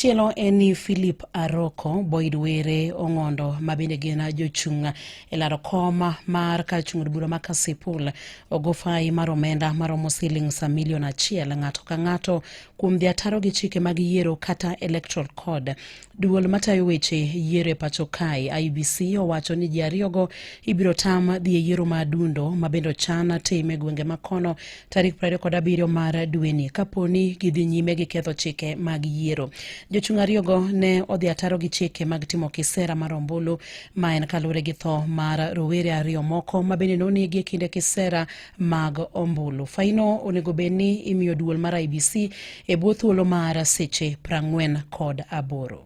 Chielo en ni Philip Aroko, Boyd Were Ong'ondo ma bende gin jochung' e laro kom mar kar chung' od bura ma Kasipul ogo fai mar omenda maromo siling milion 1 ng'ato ka ng'ato kuom dhi ataro gi chike mag yiero kata electoral code. Duol matayo weche yiero e pacho kae IEBC owacho ni ji ariyogo ibiro tam dhi e yiero ma adundo ma bende ochan tim e gwenge ma kono tarik 27 mar dweni kaponi gidhi nyime gi ketho chike mag yiero. Jochung' ariyogo ne odhi ataro gi chike mag timo kisera mar ombulu ma en kaluwore gi tho mar rowere ariyo moko ma bende nonegi e kinde kisera mag ombulu. Faino onego bed ni imiyo duol mar IEBC e bwo thuolo mar seche 48.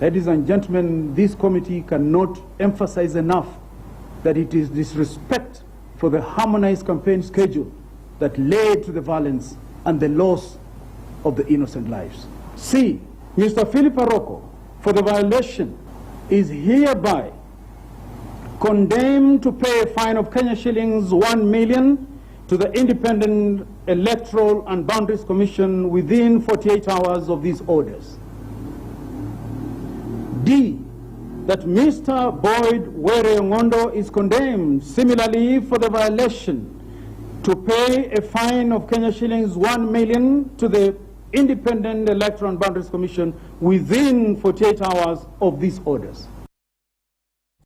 Ladies and gentlemen, this committee cannot emphasize enough that it is disrespect for the harmonized campaign schedule that led to the violence and the loss of the innocent lives. C, Mr. Philip Aroko, for the violation, is hereby condemned to pay a fine of Kenya shillings 1 million to the Independent Electoral and Boundaries Commission within 48 hours of these orders. D, that Mr. Boyd Were Ong'ondo is condemned similarly for the violation to pay a fine of Kenya shillings 1 million to the Independent Electoral and Boundaries Commission within 48 hours of these orders.